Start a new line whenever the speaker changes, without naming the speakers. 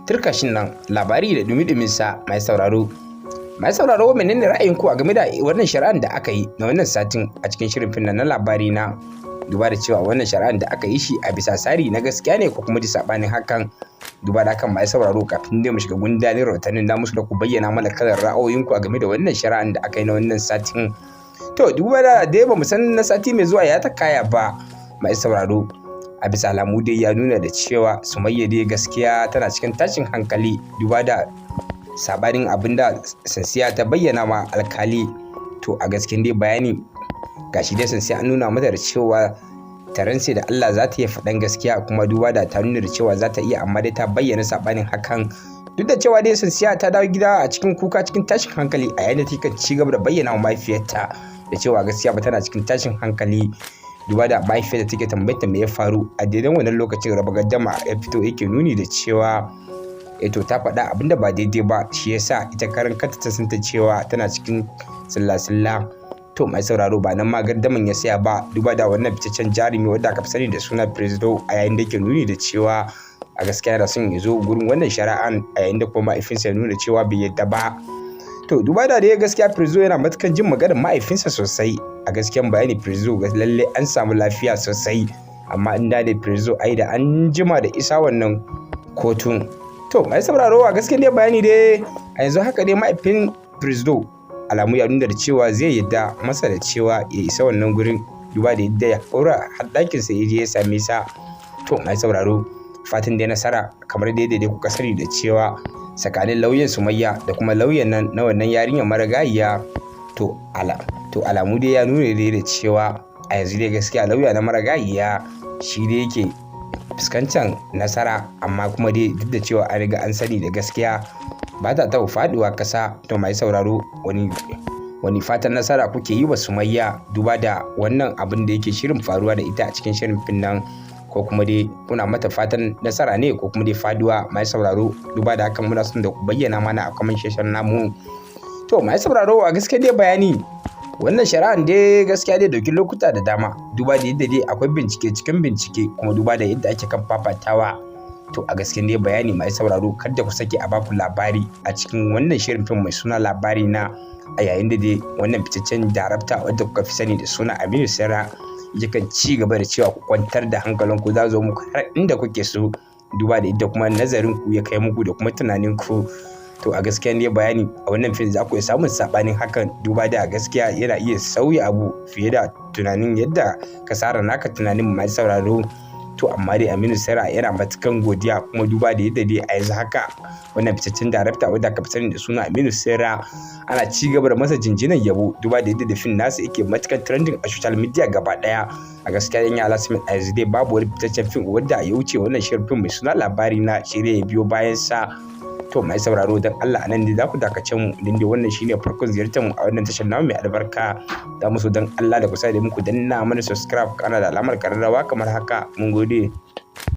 Turkashin nan labari da dumi sa. Mai sauraro, mai sauraro, menene ra'ayinku a game da wannan shari'an da aka yi na wannan satin a cikin shirin fim na Labari Na? Duba da cewa wannan shari'an da aka yi shi a bisa tsari na gaskiya ne ko kuma da sabanin hakan? Duba da hakan, mai sauraro, kafin dai mu shiga gundarin rahotannin da musu da ku bayyana mana kalar ra'ayoyinku a game da wannan shari'an da aka yi na wannan satin. To, duba da dai ba mu san na sati mai zuwa ya ta kaya ba, mai sauraro, a bisa alamu dai ya nuna da cewa Sumayya dai gaskiya tana cikin tashin hankali, duba da sabanin abin da Sansiya ta bayyana ma alkali. To, a gaskiyan dai bayani, gashi dai Sansiya an nuna mata da cewa ta rantse da Allah za ta iya faɗan gaskiya, kuma duba da ta nuna da cewa za ta iya, amma dai ta bayyana sabanin hakan. Duk da cewa dai Sansiya ta dawo gida a cikin kuka, cikin tashin hankali, a yayin da take ci gaba da bayyana wa mahaifiyarta da cewa gaskiya ba tana cikin tashin hankali, duba da mahaifiyarta take tambayar ta me ya faru. A daidai wannan lokacin Raba Gaddama ya fito yake nuni da cewa to ta faɗa abinda ba daidai ba, shi yasa ita karan kanta ta santa cewa tana cikin silla-silla. To, mai sauraro, ba nan ma gardaman ya saya ba, duba da wannan fitaccen jarumi wanda aka fi sani da suna Presido, a yayin da ke nuni da cewa a gaskiya yana son ya zo gurin wannan shari'an, a yayin da kuma mahaifinsa ya nuna cewa bai yadda ba. To, duba da dai gaskiya Presido yana matukan jin maganar mahaifinsa sosai. A gaskiyan bayani, Presido lalle an samu lafiya sosai, amma in da Presido ai da an jima da isa wannan kotun. To, mai sauraro, a gaskiyan dai bayani dai, a yanzu haka dai mahaifin Presido alamu ya nuna da cewa zai yadda masa da cewa ya isa wannan gurin, duba da yadda ya haura har ɗakinsa ya je ya same sa. To, mai sauraro, fatan dai nasara. Kamar dai dai kuka sani da cewa tsakanin lauyan Sumayya da kuma lauyan nan na wannan yarinyar marigayiya, to alamu dai ya nuna dai da cewa a yanzu dai gaskiya lauya na marigayiya shi dai yake fuskantar nasara, amma kuma dai duk da cewa an riga an sani da gaskiya ba ta taɓa faɗuwa ƙasa. To, mai sauraro, wani fatan nasara kuke yi wa Sumayya, duba da wannan abin da yake shirin faruwa da ita a cikin shirin fim nan? Ko kuma dai kuna mata fatan nasara ne ko kuma dai faduwa? Mai sauraro, duba da hakan, muna son da ku bayyana mana a comment section namu. To, mai sauraro, a gaskiya dai bayani, wannan shari'an dai gaskiya dai dauki lokuta da dama, duba da yadda dai akwai bincike cikin bincike, kuma duba da yadda ake kan fafatawa. To, a gaskiya dai bayani, mai sauraro, kada ku sake a baku labari a cikin wannan shirin fim mai suna Labari Na, a yayin da dai wannan fitaccen darakta wadda kuka fi sani da suna Aminu Sera yakan ci gaba da cewa ku kwantar da hankalinku, za zo muku har inda kuke so, duba da yadda kuma nazarin ku ya kai muku da kuma tunanin ku. To, a gaskiya ne bayani, a wannan fim za ku iya samun sabanin hakan, duba da gaskiya yana iya sauya abu fiye da tunanin yadda ka tsara naka tunanin, mai sauraro. To, amma dai Aminu Sera yana matukan godiya, kuma duba da yadda dai a yanzu haka wannan fitaccen darakta wadda aka fi sani da suna Aminu Sera ana ci gaba da masa jinjinan yabo, duba da yadda da fim nasa yake matukan trending a social media gaba daya. A gaskiya yan yala a yanzu dai babu wani fitaccen fim wadda ya wuce wannan shirin fim mai suna Labari Na shirya ya biyo bayan sa. To, mai sauraro, don Allah anan dai za ku dakace mu. Idan dai wannan shine farkon ziyartar mu a wannan tashar namu mai albarka, za mu so don Allah da kusa da muku danna mana subscribe kana da alamar kararrawa kamar haka. Mun gode.